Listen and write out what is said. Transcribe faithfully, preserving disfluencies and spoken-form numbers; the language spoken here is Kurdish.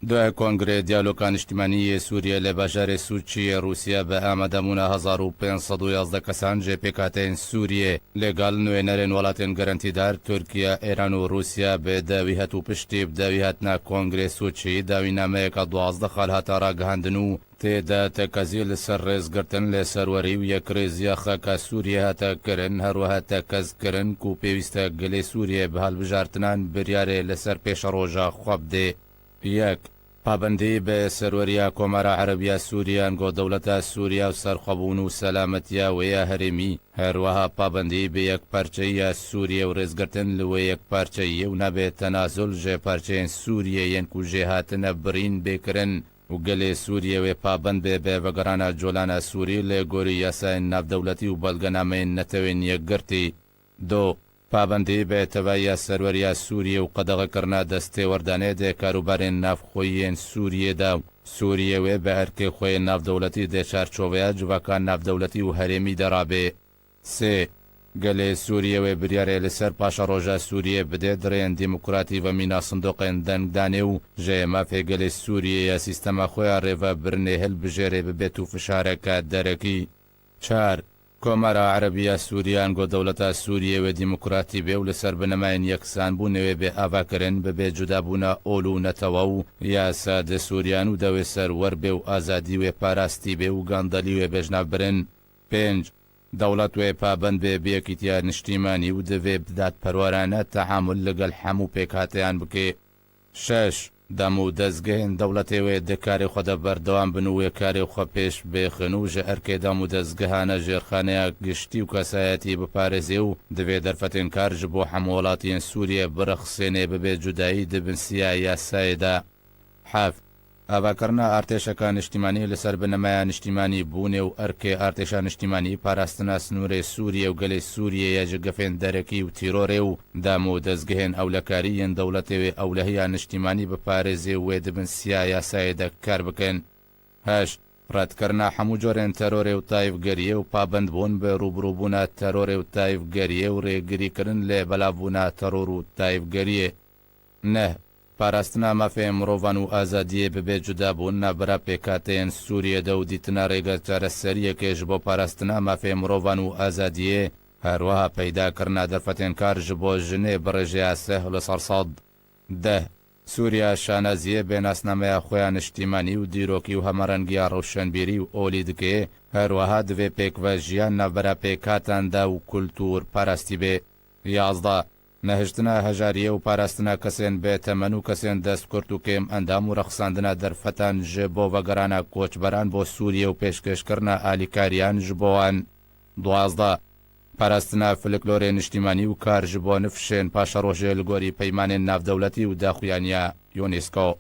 Duhe Kongrê Diyaloga Niştimanî yê Sûriyê li bajarê Sûçî yê Rûsya bi amadebûna hezar û pênc sed û yazdeh kesan jê pêkhateyên Sûriyê, legal nûênerên welatên gerentîdar, Tirkiye, Îran û Rûsya bi dawî hat û piştî bi dawî hatina Kongrê Sûçî dawînameyeke duwazdeh xal hate ragihandin û tê de tekezî li ser rêzgirtin lê serwerî û yekrêziya xaka Sûriyê hate kirin, her wiha tekez kirin ku pêwîst e gelê Sûriyê bi hilbijartinan biryarê li ser pêşeroja xwe bidê. Yek, pabendî bi serweriya Komara Erebiya Sûriye ango dewleta Sûriye û serxwebûn û selametiya wê ya herêmî, her wiha pabendî bi yekparçeyiya Sûriye û rêzgirtin li wê yekparçeyiyê û nabê tenazul ji parçeyên Sûriye yên ku jê hatine birîn bê kirin û gelê Sûriye wê pabend bê bi vegerana colana Sûrî li gorî yasayên navdewletî û belgenameyên Netewên Yekgirtî. Do, pabendî bi tevahiya serweriya Sûriyê û qedexekirina destêwerdanê di karûbarên navxweyî yên Sûriyê de û Sûriyê wê bi erkê xwe yê navdewletî di çarçoveya civaka navdewletî û herêmî de rabe. Sê, gelê Sûriyê wê biryarê li ser paşeroja Sûriyê bide di rêyên demokratî ve mîna sindoqên dengdanê û ji mafê gelê Sûriyê ya sîstema xwe ya rêvebirinê hilbijêrê bibêt û fişareke derekî. Çar, Komara Erebiya Sûriye ango dewleta Sûriyê wê demokratî bê û li ser binemayên yeksanbûnê wê bê avakirin, bibê cudabûna ol û netewe û yasa di Sûriyan û dewê ser wer bê û azadî wê parastî bê û gandelî wê bêjnavbirin. Pênc, dewlet wê pabend bê bi yekîtiya niştîmanî û divê bi dadperwerane teamul li gel hemû pêkhateyan bike. Şeş, dam û dezgehên dewletê wê di karê xwe de berdewam bin û wê karê xwe pêş bêxin û ji erkê dam û dezgehane jêrxaneya giştî û kesayetî biparêzê û divê derfetên kar ji bo hemû welatiyên Sûriyê birexsênê bibê cudayî di bin siya yasayê de. Heft, avakirina artêşeka niştîmanî li ser binemeya niştîmanî bûnê û erkê artêşa niştîmanî parastina sinûrê Sûriyê û gelê Sûriyê ye ji gefên derekî û tîrorê û dam û dezgehên ewlekarî yên dewletê wê ewlehiya niştîmanî biparêzê û wê di bin siya yasayê de kar bikin. Heşt, redkirina hemû corên terorê û tayîfgeriyê û pabendbûn bi rûbirûbûna terorê û tayîfgeriyê û rêgirîkirin lê belavbûna teror û tayîfgeriyê. Neh, parastina mafê mirovan û azadiyê bibe cudabûn navbera pêkhateyên Sûriyê de û dîtina rêge çareseriyekê ji bo parastina mafê mirovan û azadiyê, her wiha peydakirina derfetên kar ji bo jinê bi rêjeya sih li ser sed. Deh, Sûriya şanaziyê bê nasnameya xwe ya niştîmanî û dîrokî û hemarengiya rewşenbîrî û olî dike, her wiha divê pêkve jiyan navbera pêkhatan de û kultûr parastî bê. Yazdeh, Nehiştina hejariyê û parastina kesên bêtemen û kesên destkurt û kêm endam û rexsandina derfetan ji bo vegerana koçberan bo Sûriyê û pêşkêşkirina alîkariyan ji bo wan. Duwazdeh, Parastina filiklorê niştîmanî û kar ji bo nifşên paşerojê li gorî peymanên navdewletî û daxuyaniya UNESCO.